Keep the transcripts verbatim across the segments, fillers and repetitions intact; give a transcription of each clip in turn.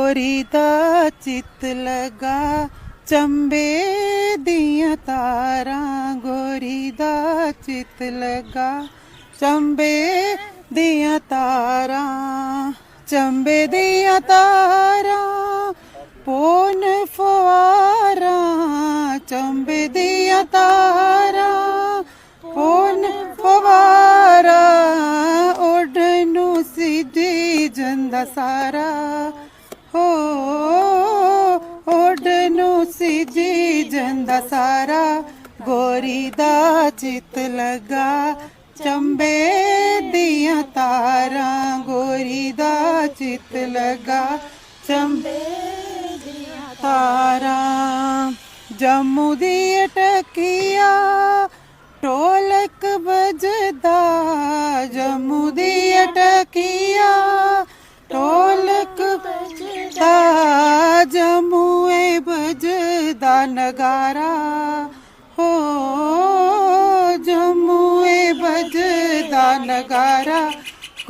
गोरी दा चित्त लग्गा चंबे दियां तारां, गोरी दा चित्त लग्गा चंबे दियां तारां, चंबे दियां तारां, पौन फुहारां, चंबे दियां तारां, पौन फुहारां, ओडनू सिजी जंदा सारा। हो, ओडनू सिजी जंदा सारा, गोरी दा चित्त लग्गा चंबे दियां तारां, गोरी दा चित्त लग्गा चंबे दियां तारां। जम्मू दी टकिया ढोलक बजदा, जम्मू दी टकिया ढोलक बजदा, जम्मू ए बजदा नगारा। हो, जम्मू ए बजदा नगारा,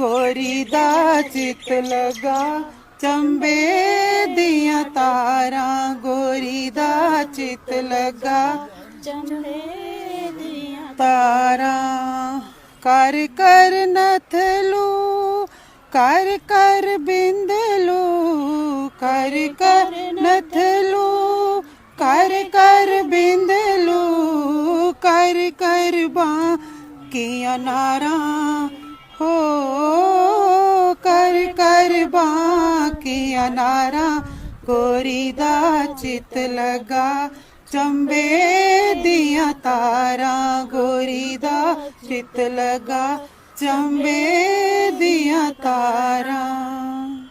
गोरी दा चित्त लगा चंबे दियां तारां, गोरी दा चित्त लगा चंबे दियां तारां। कर कर नथलू, कर कर बिंदलू, कर कर नथलू, कर कर बिंदलू, कर कर बांकियां नारां। हो, कर कर बांकियां नारां, गोरी दा चित्त लगा चंबे दियां तारां, गोरी दा चित्त लगा चंबे दियां तारां।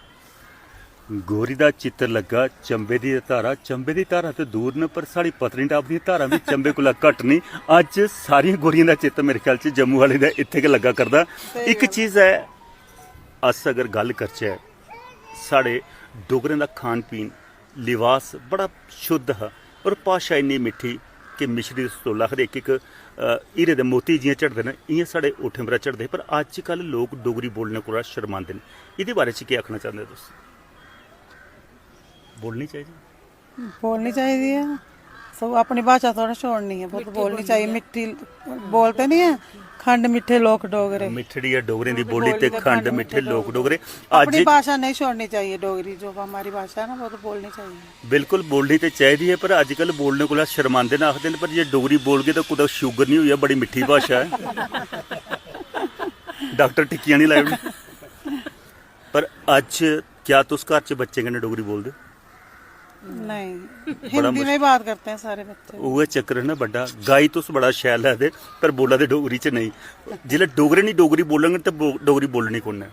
गोरी दा चित्त लग्गा चंबे दी धारा। चंबे दी धारा ते दूर न, पर साढ़ी पत्नीटाप दियां धारां बी चंबे कोला घट्ट नेईं। अज्ज सारियां गोरियें दा चित्त मेरे ख्याल च जम्मू आह्ले दा इत्थै गै लग्गा करदा। इक चीज ऐ, अस अगर गल्ल करचै, साढ़े डोगरें दा खान पीन, लिबास बड़ा शुद्ध हा, और भाशा इन्नी मिट्ठी कि मिश्री दे सतोला आखदे इक इक, अ, हीरे दे मोती जि'यां झड़दे न, इ'यां साढ़े ओठें परा झड़दे हे। पर अज्जकल लोक डोगरी बोलने कोला शर्मांदे न। एह्दे बारे च केह् आखना चांह्दे ओ तुस? बोलनी चाहिदी? बोलनी चाहिदी ऐ। सब अपनी भाशा थोह्ड़ा छोड़नी ऐ, बहुत बोलनी चाहिए। मिट्ठी बोलते नहीं है, खंड मिट्ठे लोक डोगरे। मिट्ठड़ी ऐ डोगरें दी बोली ते खंड मिट्ठे लोक डोगरे। अपनी अज्ज भाशा नहीं छोड़नी चाहिए, डोगरी जो हमारी भाशा है ना, वो तो बोलनी चाहिए। बिल्कुल बोलनी ते चाहिदी ऐ, पर अज्जकल बोलने कोला शर्मांदे न, आखदे न, "पर जे डोगरी बोलगे तां कुतै शुगर निं होई जा, बड़ी मिट्ठी भाशा ऐ।" डाक्टर टिक्कियां निं लाई ओड़न। पर अज्ज क्या तुस घर च बच्चें कन्नै डोगरी बोलदे ओ? नहीं, बड़ा हिंदी में ही मुश्किल। बात करते हैं सारे बच्चे। उ'ऐ चक्कर ऐ ना बड्डा, गाई तुस बड़ा शैल लैदे, पर बोला दे डोगरी च नेईं। जिसलै डोगरे निं डोगरी बोलन ते बो-, डोगरी बोलनी कु'न ऐ?